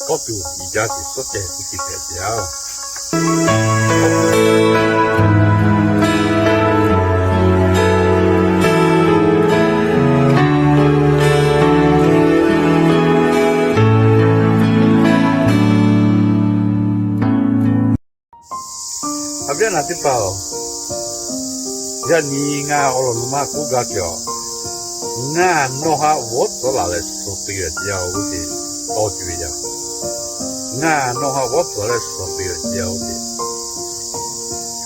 Kawˆ tuˬ iˍ jaˇ tuˬ suhˉ ceh teˇ ceuˬ hpehꞈ te yaˇ-oˬ. A viˉ a nyi teˇ hpaˍ-oˬ, yaꞈ nyi ngaˬ awˬ lawn lo maˇ k'oˆ gaˇ cawˬ. Ngaˬ nawˬ htaꞈ vawˉ tcuhˉ laˬ leh suh piˇ ve teˇ yanˇ-oˬ, g'uˇ teꞈ tawˇ tuˬ ve yaˇ. Ngaˬ nawˬ htaꞈ vawˉ tcuhˉ leh suh piˇ ve teˇ yanˇ-oˬ, g'uˇ teꞈ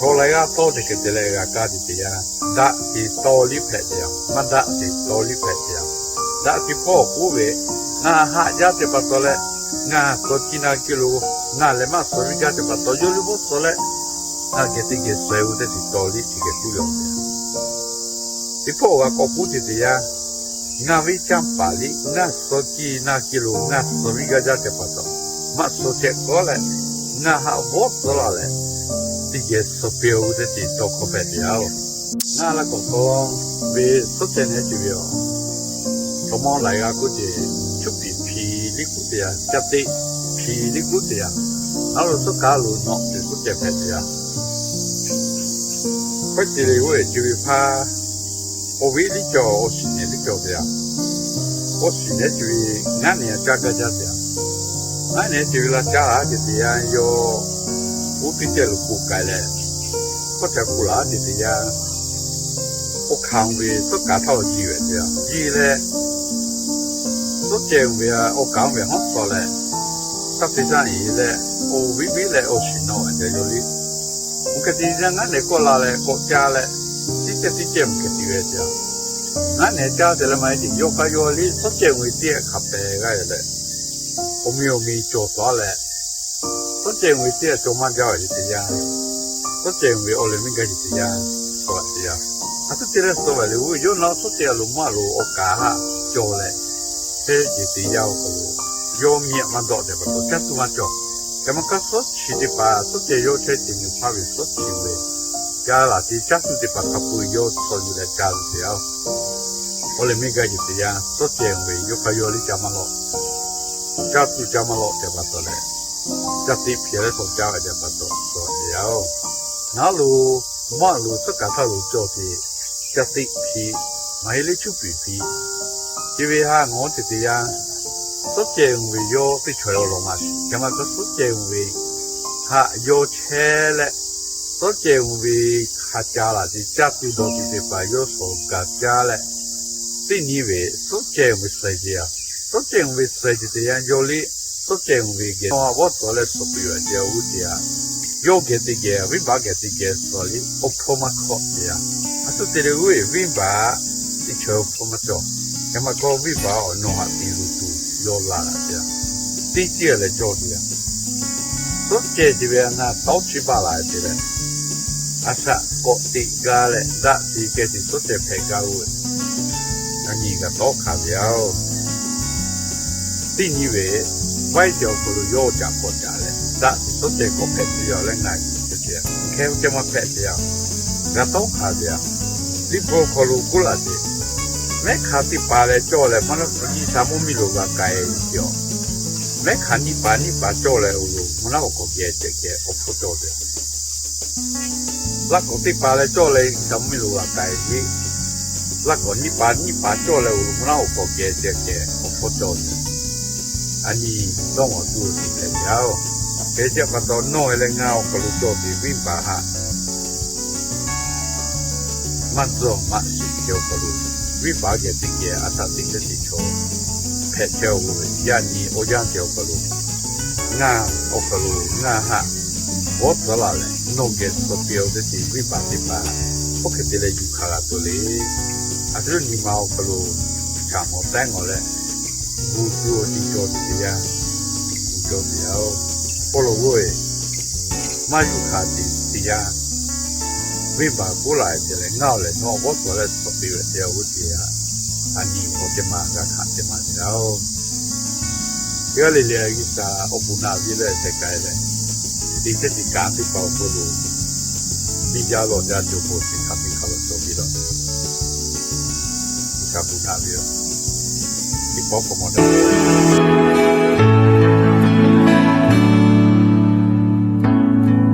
chaw laiˉ g'aˇ tawˇ te hk'e te leh g'a kaˇ te te yaˇ. Daꞈ te tawˇ liˇ hpehꞈ te yaˇ, maˇ daꞈ te tawˇ liˇ hpehꞈ te yaˇ. Daꞈ te hpawˇ k'oˆ ve, ngaˬ haꞈ jaˇ te pa taw leh, ngaˬ suh kiˇ na kiˇ lo, ngaˬ lehˬ maˇ suh viˇ gaˇ te pa taw, yawˇ liˇ vawˉ tcuhˉ leh ngaˬ geh teˇ geh suh-e ve teˇ ceuˬ tawˇ liˇ chi geh kuˉ yaw ve. Teˇ hpawˇ g'a k'awꞈ k'oˆ te te yaˇ, ngaˬ ve canˇ paˍ liˇ ngaˬ suh kiˇ na kiˇ lo ngaˬ suh viˇ gaˇ jaˇ te pa taw, maˇ suh chehˇ k'aˉ leh, ngaˬ haꞈ vawˉ tcuhˉ laˬ leh, teˇ geh suh piˇ-oˬ ve teˇ ceuˬ tawˇ hkawˇ hpehꞈ te yaˇ-oˬ. Ngaˬ laˇ k'awꞈ taw ve suhˉ ceh nehˉ ce ve-oˬ, chaw mawˇ laiˬ g'a k'oˆ ce, chuˇ piˍ hpiˍ liˇ k'oˆ te yaˇ, caˇ teˆ hpiˍ liˇ k'oˆ te yaˇ, naˉ lo suhˉ kaˉ lo nawꞈ te suhˉ ceh hpehꞈ te yaˇ. Hkawehˇ te leh g'oˇ-e ce ve hpaˇ, awˬ viˉ liˇ cawˬ, awˬ shiˍ nehˉ liˇ cawˬ te yaˇ. Awˬ shiˍ nehˉ ce ve ngaˉ nehˬ caˇ gaˇ jaˇ te yaˇ. Ngaˉ nehˬ ce ve la caˇ laˬ ce te yaˇ, yawˇ uˉ piˇ ceh lo k'oˆ k'ai leh, hkawˇ ca k'oˆ laˬ ce te yaˇ. Oˇ hkanˍ ve suhˉ kaˍ htaˇ awˬ jiˇ ve te yaˇ, jiˇ leh suhˉ ceh ve awˬ kaˍ ve hawˉ tawˍ leh, taˇ te saˇ iˍ leh, awˬ viˉ viˉ leh awˬ shiˍ nawꞈ ve te yaˇ yawˇ liˇ. Oˇ hk'e te yaˇ ngaˉ nehˬ kawˆ la leh k'awꞈ caˇ leh, tiˉ ceh tiˉ ceh mvuhˇ hk'e te ve te yaˇ. Ngaˉ nehˬ caˇ te leh maˇ heˆ te, yawˇ hk'aˇ yawˇ liˇ suhˉ ceh ve teˇ hk'aˬ pehˍ g'aˇ leh, awˬ miˬ awˬ miˬ cawˬ taˍ leh, suhˉ ceh ve teˇ cawˬ maˇ jaˇ ve ce te yaˇ. Suhˉ ceh ve awˬ lehˬ miˇ gaˇ ce te yaˇ, suh te yaˇ. A tuˉ te leh suh ve le, yawˇ naˉ suhˉ ceh lo maˇ lo awˬ kaˍ haˆ cawˬ leh, chehˇ ce te yaˇ awˬ hk'aw lo, yawˇ miˬ aꞈ maˇ dawˆ tehꞈ pa taw caˇ tuˬ maˇ cawˬ. Hk'e maˇ kaˇ suhˉ chi teˇ hpaˍ suhˉ ceh yawˇ chehˇ ce miˬ hpaˇ ve suhˉ chi ve, caˇ laˬ ce caˇ tuˬ teˇ hpaˍ hk'a peu-eˬ yawˇ suh yuˬ leh caˇ tuˬ te yaˇ-oˬ. Awˬ lehˬ miˇ gaˇ ce te yaˇ, suhˉ ceh ve yawˇ hk'aˇ yawˇ liˇ caˇ maˇ lawꞈ, caˇ tuˬ caˇ maˇ lawꞈ tehꞈ pa taw leh, caˇ teˆ hpiˍ leh k'awꞈ caˇ ve tehꞈ pa taw suh te yaˇ-oˬ. Naˉ lo maˇ lo suhˉ kaˍ htaˇ lo cawˬ ce, caˇ teˆ hpiˍ, maˇ heˆ leh chuˇ piˍ hpiˍ, chi ve haꞈ ngawˬ ce te yaˇ. Suhˉ ceh ve yawˇ teˇ chaw awˬ lawn maˇ shiˍ. Hk'e maˇ kaˇ suhˉ ceh ve haꞈ yawˇ chehˇ leh, suhˉ ceh ve hk'a caˇ laˬ ce caˇ tuˬ dawˬ tuˬ teˇ hpaˍ yawˇ shawˍ gaˬ caˇ leh, teˇ nyi ve suhˉ ceh ve suh ce yaˇ. Suhˉ ceh ve suh ce te yaˇ yawˇ liˇ suhˉ ceh ve geh nawˬ haꞈ vawˉ tcuhˉ leh suh piˇ ve ce g'uˇ teꞈ yaˇ. Yawˇ geh teˇ geh, venˇ baˆ geh teˇ geh suh liˇ awˬ hpawˇ maˇ hkawꞈ te yaˇ. A tuˉ te leh g'uˇ-e venˇ baˆ teˇ chaw awˬ hpawˇ maˇ cawˬ. Hk'e maˇ kaˇ venˇ baˆ awˬ nawˬ haꞈ te luˬ tuˬ yawˇ la laꞈ te yaˇ. Teˇ ceuˬ leh cawˬ te yaˇ. Suhˉ ceh ce ve ngaˬ tawˇ chi baˬ laˬ te leh, a shaꞈ k'awꞈ teꞈ gaˇ leh daꞈ te keh te suhˉ ceh hpehꞈ gaˇ-oˬ. A nyi g'a tawˇ hkanˍ ve yaˇ-oˬ. Teˇ nyi ve, vaiˉ ceh awˬ hk'aw lo yawˇ caꞈ k'awꞈ caꞈ leh daꞈ te suhˉ ceh k'awꞈ hpehꞈ te yaˇ leh ngaˬ yuˬ ce ce, hk'e ceh maˇ hpehꞈ te yaˇ. G'a tawˇ hkanˍ ve yaˇ. Liˇ bvuhˇ hk'aw lo k'oˆ laˬ ce, mehˉ hk'aˇ teˇ paˍ leh cawˇ leh maˇ naˉ suh nyiˇ sha mvuhˇ miˬ lo g'a k'ai ve ce-oˬ. Mehˉ hk'aˇ nyiˇ paˍ nyiˇ paˍ cawˇ leh awˬ lo mvuhˇ naw awˬ hk'aw geh ceh keh awˬ hpawˇ cawˬ ve. Laˇ k'awꞈ teˇ paˍ leh cawˇ leh nyiˇ sha mvuhˇ miˬ lo g'a k'ai ve. Laˇ k'awꞈ nyiˇ paˍ nyiˇ paˍ cawˇ leh awˬ lo mvuhˇ naw awˬ hk'aw geh ceh keh awˬ hpawˇ cawˬ ve. A nyi dawˇ ngawˬ tuˬ awˬ tiꞈ hpehꞈ ve yaˇ-oˬ. Hk'e ce pa taw nawˬ leh ngaˬ awˬ hk'aw lo cawˬ te venˇ baˆ haꞈ maˇ tzuhˬ maˇ shiˍ ce awˬ hk'aw lo, venˇ baˆ geh teˇ geh a shaꞈ teꞈ teˇ teˇ chaw hpehꞈ chehˇ-oˬ ve yaˇ nyi awˬ yanˇ ce awˬ hk'aw lo, ngaˬ awˬ hk'aw lo ngaˬ haꞈ vawˉ tcuhˉ laˬ leh nawˬ geh suh piˇ-oˬ teˇ ceuˬ venˇ baˆ teˇ hpaˍ, oˇ hk'e te leh yuˬ hkanˍ g'a tuˬ le. A tuˉ nyi ma awˬ hk'aw lo shaˍ mawˬ taiˉ ngawˬ leh, gu tuˬ awˬ tiꞈ cawˬ te yaˇ, gu cawˬ te yaˇ-oˬ. Awˬ lawn g'uˇ-e, maˇ yuˬ hkanˍ te te yaˇ, venˇ baˆ k'oˆ laˬ ce leh ngaˬ awˬ lehˬ nawˬ vawˉ tcuhˉ leh suh piˇ ve ce g'uˇ teꞈ yaˇ. A nyi awˬ ceh ma g'a hkanˍ ceh ma te yaˇ-oˬ. Teˇ g'aˇ le le G'uiˬsha awˬ bon naꞈ viˇ leh teh k'ai leh, teˇ ceuˬ teˇ kaꞈ teˇ hpaˍ awˬ hk'aw lo biˇ jaˇ lawˬ jaˇ cawˬ k'o, teˇ hk'aˇ teˇ hk'aˇ lo cawˬ piˇ lawˬ. G'uiˬsha bon naꞈ viˇ-oˬ. Teˇ pawˆ k'awꞈ mawˬ daꞈ